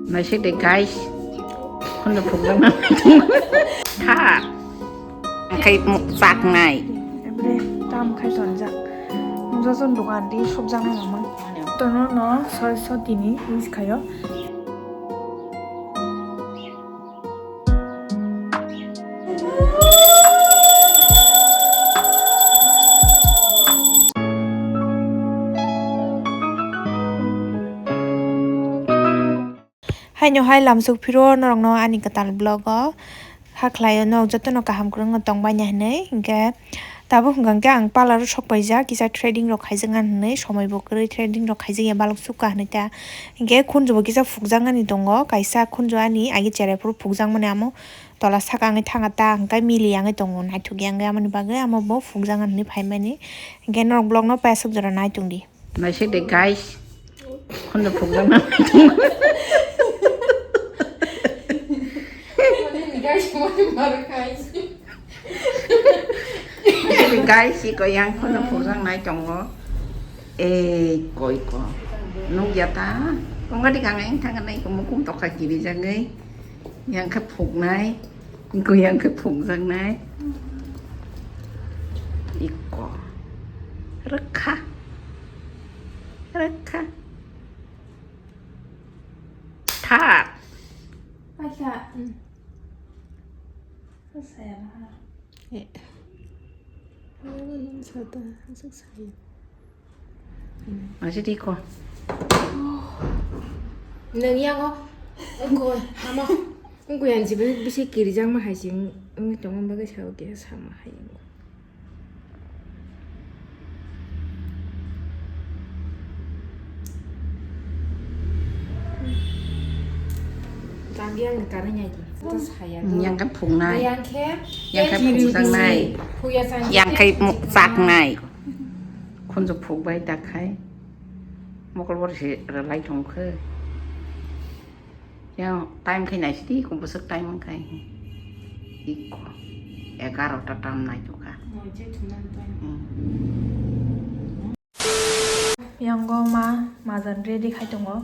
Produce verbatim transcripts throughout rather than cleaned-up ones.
Naisik de guys. Khunju phukjakna. Tha. Khai chaknai. Ebre tam khai tonjak. Jojon dogan di sobjaknai nangma. Tono no soi so tini wish khayo. Haino hai lamsok phiro norokno ani kwtal vlog o hakhlaio, norok jotono kaham kwrwngno tongbaina hinwi. Hinkhe tabuk hwnkha khe ang parlour o sok paijak, kisa threading rok khaijak nani hinwi, somoi bo kwrwi threading rok khaijak ya balok sukha hinwi ta. Hinkhe khunju bo kisa phukjak nani tongo, kaisa khunju ani agi cherai phuru phukjak mani amo tola saka wngwi thanga ta, hwnkhe mili ya wngwi tongo, naithok ya wngwi, amoni bagwi amo bo phukjak nani hinwi phaimani. Hinkhe norok vlog no paisuk jora nai tongdi. Naisik de guys. Khunju phukjakna. Guys, mani maro guys. Naisik de guys, iko yang khunju phukjaknai tongo. Eh, iko, iko. Nukya ta. Tongkha di kang eng thangkha nai, iko mukum tokha kirijagwi. Yang khe phuknai. Iko yang khe phukjaknai. Iko. Rwkha. Rwkha. Tha. Paikha. Hmm. Saya lah. Eh. Saya lah, saya tak, saya saya. Masih tiko. Nang yang oh, engko hama, engko yang jibe bisi kiri jang ma hai sing, engko tong bagai sao ke sama hai engko. Yang kan phungnai. Yang kan phungnai. Yang kan phungnai. Yang kan phungnai. Khunju phukbai ta khai. Mokol bor se rwlai thong khe. Yang time khai nai sidi, kung bwswk time khai. Iko. Egarota tam nai tukha. Yang go ma, majan ready khai tongo.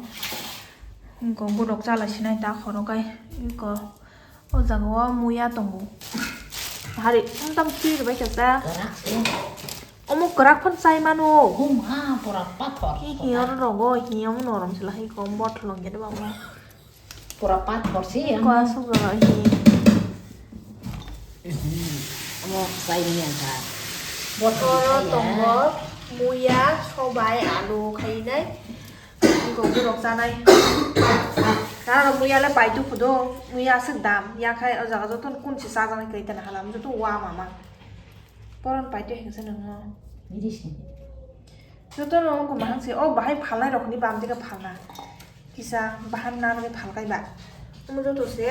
Go budok chala sinai ta khoro kai. Iko. O jaga o muya tongo. Hari, tam twi rwbaikha ta. Kwrak se. Omo kwrak phano chai mano. Hum ha, pura pathor. Hi hi oro rogo, hi omo norom sila hi kom bottle longya de babo. Pura pathor se. Ko asuk rogo hi. Omo chai ni ang kha. Bottle oro chai ya. Tongo, muya, sobai, alu khainai. Iko borok chanai. Nana muya le paitu phudo, muya aswk dam, yakhai o jaga joto kun se chajaknai kwrwi tana halam, joto wa mama. Poron paitu hingsa nangno. Bidis ni. Joto no wngkha mahang se, o bahai phalnai rok ni bam dika phalna. Kisa bahan na rok phalkai ba. Omo joto se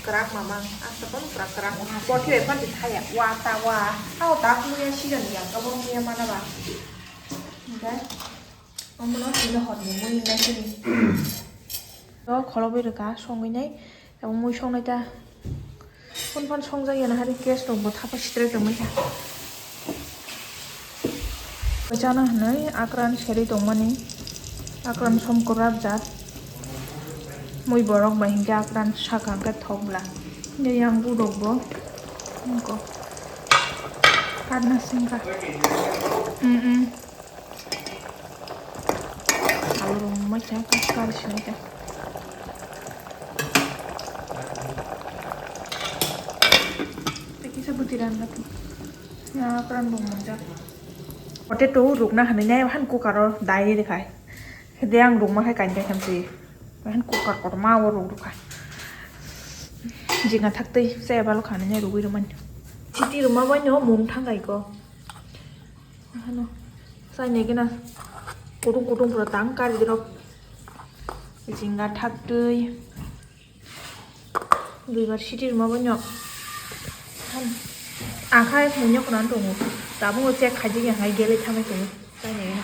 kwrak mama, asta kon kwrak kwrak. Botwi bai phan thaya, wa ta wa. Tao tak muya sigan ya, kabur muya mana ba. Oke. Omono tini hor ni mui nai sini. O kholo bai rwkha songwi nai. Abo mui songnai ta. Phun phan songjak ya na hari gas rok bo thapa sitre tongwi kha. Chana hwnwi akran serwi tongmani. Akran somkor rajak. Mui borok bai hinkhe akran saka hinkhe thok bla. Hinkhe yang budok bo. Hinkhe. Karna singkha. Mm, mm. Alu rong mai cha ka kar sinai ta. Tei kisa bwtwi randa tu. Ya, pran bong manja. Potato rukna hwnwi nai han cooker o dai ri khai. Hede ang rukma khai kain kai tham si. Han cooker kotorma o ruk rukha. Jinga thak tei se balo khani nai rugwi rwmani. Siti rwma bai no mung thang kai ko. Ano, sai ne gina kutung kutung pura tang kari dirok. Jinga thak twi. Duibar siti rwma bo nyok. Akhai mui nyok nan tongo. Tabuk o check khaijak ya hai gele thamai tongo. Sai ne gina.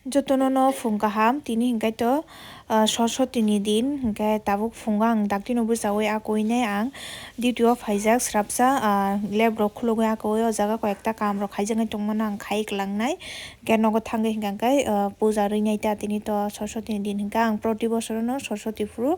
Jotono no phung kaham, tini hinkhe to Ah, Saraswati ni din, hingke tabuk phungo ang daktino bwchaui akoinai ang duty o phaijak srapsa, ah, lab rok khulugui akoui o jaga koi ekta kam rok khaijaknai tongmano ang khai klangnai. Hingke nogo thangwi hingka hingke, ah, puja rwinai ta tini to Saraswati ni din hingke ang proti bosorono Saraswati phuru,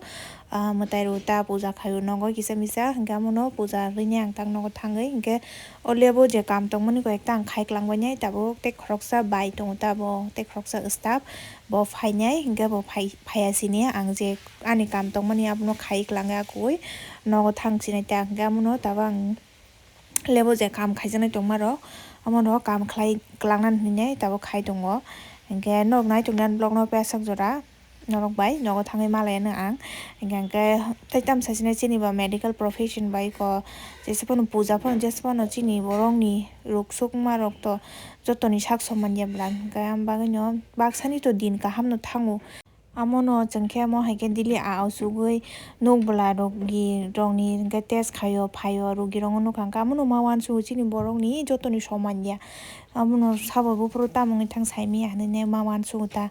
ah, mwtai rw ta puja khaio nogo kisa misa hingke amono puja rwinai ang tak nogo thangwi hingke o lab o je kam tongmani koi ekta ang khai klangbainai tabuk tei khoroksa bai tongo ta bo tei khoroksa staff. Bo phainai, hingke bo phai, phaiya sini, ang je ani kam tongmani abono khai klangnai akoui nogo thang sinai ta, hingke amono tabuk ang lab o je kam khaijaknai tongmarok, omono kam khlai klangnani hinwi tabuk khai tongo. Hingke norok naituknani vlog no pasak jora norok bai nogo thangwi malaino ang, hingke hingke tei tamo sasini chini bo medical profession bai ko jesa phano puja phano jesa phano chini borokni ruk sukma rok to jotoni sak soman ya bwla, hingke ang bagwino baksani to din kaham no thango. Amono chwng khe amo hai khe daily a o sugwi nuk bwla rok gi rokni hwnkhe test khaio phaio rugi rokno nukha hwnkhe amono ma uansugo chini borokni jotoni soman ya. Amono sabo buphuru tamo wngwi thang saimanya hinwi ma uansugo ta.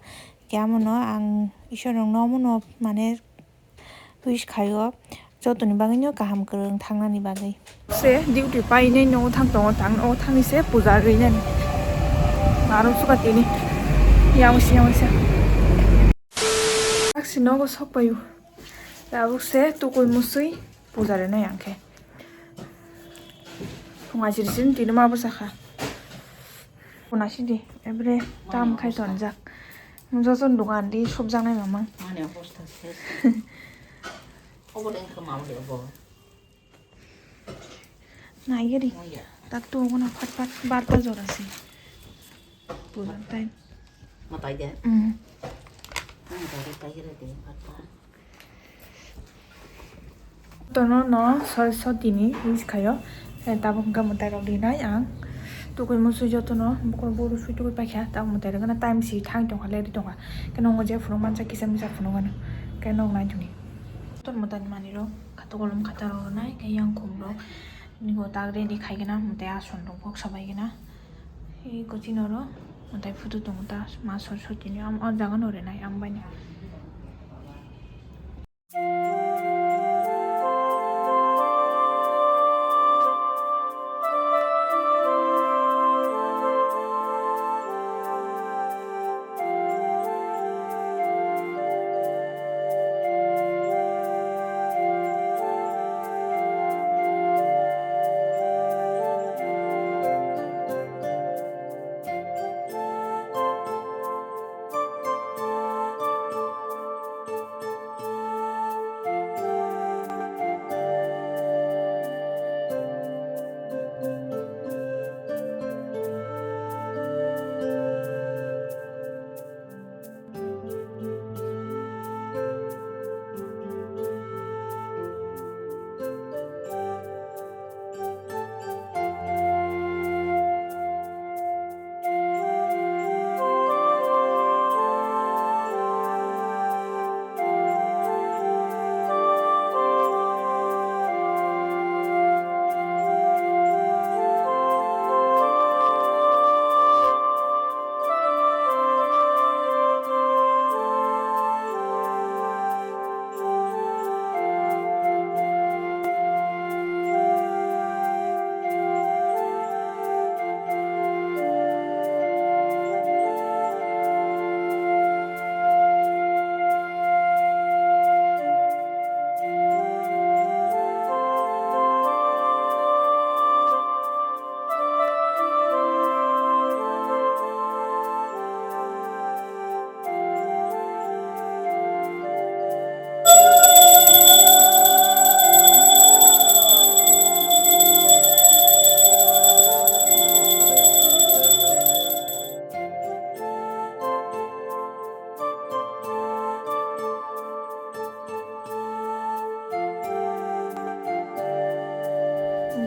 Hwnkhe amono ang Isor rokno amono mane wish khaio. Jotoni bagwino kaham kwrwng thangnani bagwi. Se duty painai nogo thang tongo, tang nogo thangwi se puja rwinani. Aro suka tini. Yang se, yang se. Aksi nogo sok paio. Tabuk se tukui musui puja rwinai ang khe. Phung ajir sin tini ma bwsa kha. Phung asi di, ebre tam khai tonjak. Jojon dogan di sobjaknai mamang. Mani obostha se. Obo le wngkha ma uli obo. Naigari. Oya. Tak tu ogono phat phat barta jora se. Puja time. Ma tai de? Mm. Ang gari tai gari de barta. Tono no Saraswati ni wish khaio. Eh, tabuk hwnkha mwtai rok rinai ang. Tukui musui jotono bukur buru sui tukui paikha. Tabuk mwtai rok no time si thang tongkha, leri tongkha. Khe nongo je phunuk mansa kisa misa phunuk ano. Khe nog nai thuni. Ton mwtai ni manwi rok khato kolom khata rok rwnai, khe yang khum rok. Nini bo tak ready khai gana, mwtai ason rok boksa bai gana. Ei coaching oro mwtai photo tongo ta, ma Saraswati ni, am, o jaga no rinai, am bai ni.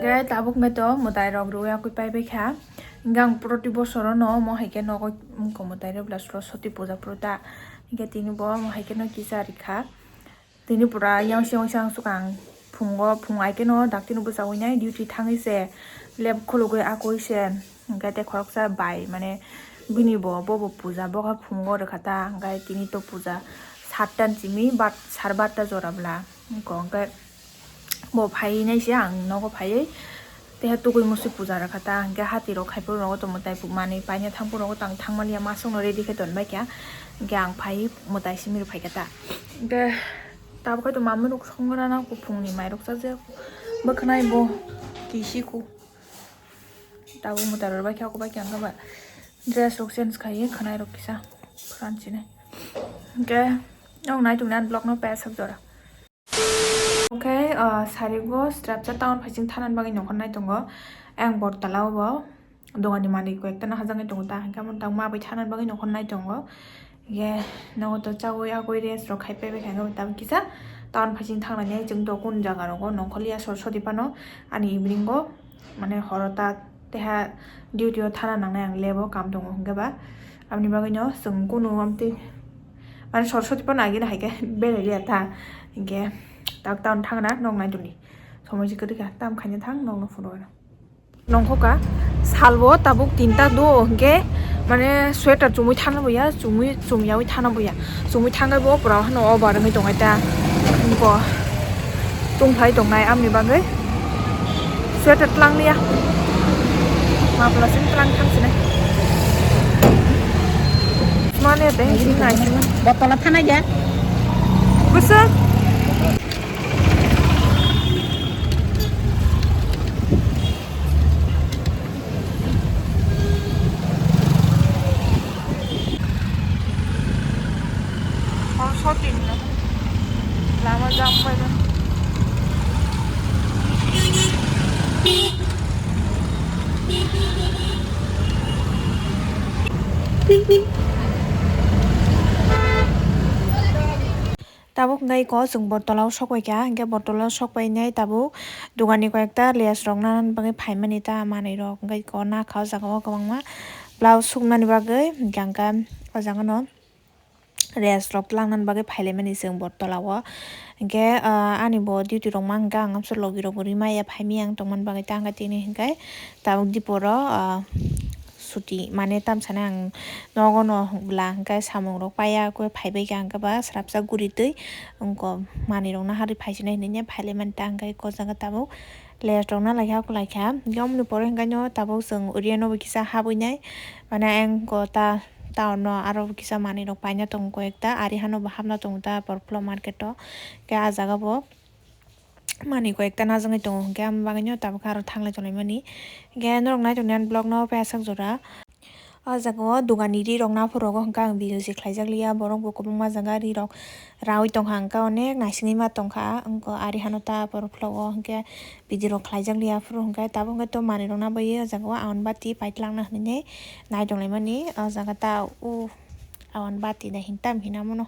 Hingke tabuk hingke to mwtai rok rwui akui pai bai kha. Hingke ang proti bosoro no omo hai khe nogo wngkha mwtai rok bwla Saraswati puja phuru ta. Hingke tini bo omo hai khe no kisa rikha. Tini pura yang se yang se ang sukang phungo, phung hai khe no daktino bwchaui nai duty thangwi se lab khulugwi akui se. Hingke tei khoroksa bai mane bini bo, bo bo puja, bo khe phungo rwkha ta. Hingke tini to puja Satta ni simi bat, sar batta jora bwla. Wngkha hwnkhe bo phai nai se ang nogo phaiwi. Teha tugui musi puja rwkha ta, hwnkhe hati rok khai phuru nogo tongmo tai manwi paina thang phuru nogo tang thang mani ya, masongno ready khe ton bai kha. Hwnkhe ang phai mwtai simi rw phai kha ta. Hwnkhe tabuk khai to mama rok songra na kuphung ni mai rok chajak. Bwkhanai bo kisi khu. Tabuk mwtai rw bai kha, kok bai kha hwnkhe ba dress rok change khai khwnai rok kisa phan sinai. Hwnkhe nok nai tongni ani vlog no paisak jora. Oke, ah, sarigo strapsa town phaiching thanani bagwi nongkhor nai tongo. Ang Bortala o bo dogan ni manwi koi ekta no hajagwi tongo ta, hwnkhe amo tang ma bai thanani bagwi nongkhor nai tongo. Ye nogo to chawi agwi rest rok khai paibai kha, hwnkhe tabuk kisa town phaiching thangnani ai chwng to kun jaga rogo nongkhor liya Saraswati phano ani evening o. Mane horo ta teha duty o thana nangnai ang lab o kam tongo hwnkhe ba. Aboni bagwino chwng kunu amtwi mane Saraswati phano agini hai khe belai liya ta. Hinkhe tak town thangna nok nai tongdi. Somoi se kwrwi kha tam khaina thang nokno phunukgwi. Nongkhoka salbo tabuk tinta do hinkhe mane sweater chumui thana boya, chumui chumyaui thana boya. Chumui thangkhe bo pura hano over wngwi tongnai ta. Bo tungphai tongnai amni bagwi. Sweater tlang liya. Mapla sing tlang thang sini. Mane teh sing nai sing. Botol thana ya. Gusa. Hor sotin no. Lama jam bai ba. Tabuk hwnkhe iko chwng Bortolao sokpai kha, hwnkhe Bortolao sokpainai tabuk dogani koyekta lace rok nana bagwi phaimani ta manwi rok, hwnkhe iko nakha o jaga o kwbangma blouse suknani bagwi, hwnkhe ang khe o jaga no lace rok twlangnani bagwi phailaimani chwng Bortolao. Hwnkhe, ah, ani bo duty rok ma hwnkhe ang amsa logi rok bo rimaya phaimaya ang tongmani bagwi, ta hwnkhe tini hwnkhe tabuk diporo, ah, suti mane tamsani ang nogo no bwla hwnkhe samung rok paiya khe phaibai kha hwnkhe ba srapsa guri twi wngkha manwi rok no harwi phaisinai hinwi phailaimani ta hwnkhe eko jaga tabuk lace rok na laikha oko laikha hwnkhe omoni pore hwnkhe no tabuk chwng uriya no bo kisa habwinai mane ang ko ta town no aro kisa manwi rok paina tongo koi ekta ari hano bo hapna tongo ta Borpla market o hwnkhe ah jaga bo. Manwi koi ekta najagwi tongo, hwnkhe amo bagwino tabuk aro thanglai tonglaimani. Hwnkhe norok nai tongdi ani vlog no paisak jora. O jaga o dogani ri rok naphuru rogo hwnkhe ang video se khlaijak liya, borok bo kwbangma jaga ri rok raui tongkha, hwnkhe onek naisingwi ma tongkha, wngkha ari hano ta borok vlog o hwnkhe video rok khlaijak liya aphuru hwnkhe tabuk hwnkhe to manwi rok nabai o jaga o awan bati pailangna hinwi nai tonglaimani. O jaga ta o awan bati da hintam hinamano.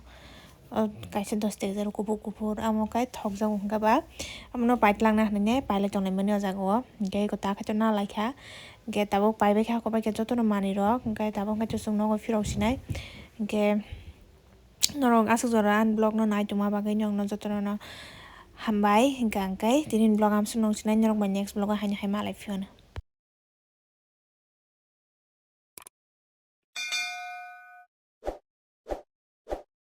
O kaisa dos tekjak rok kuphur kuphur, amo khe thokjago hwnkhe ba, abono pailangna hinwi pailai tonglaimani o jaga o, hwnkhe eko ta khe to na laikha, hwnkhe tabuk paibai kha, kok bai khe jotono manwi rok, hwnkhe tabuk hwnkhe chwng nogo phirok sinai, hwnkhe norok aswk jora ani vlog no nai tongma bagwi norok jotono no hambai, hwnkhe ang khe tini ni vlog amsuk nung sinai, norok bai next vlog o haino hai malai phiyano.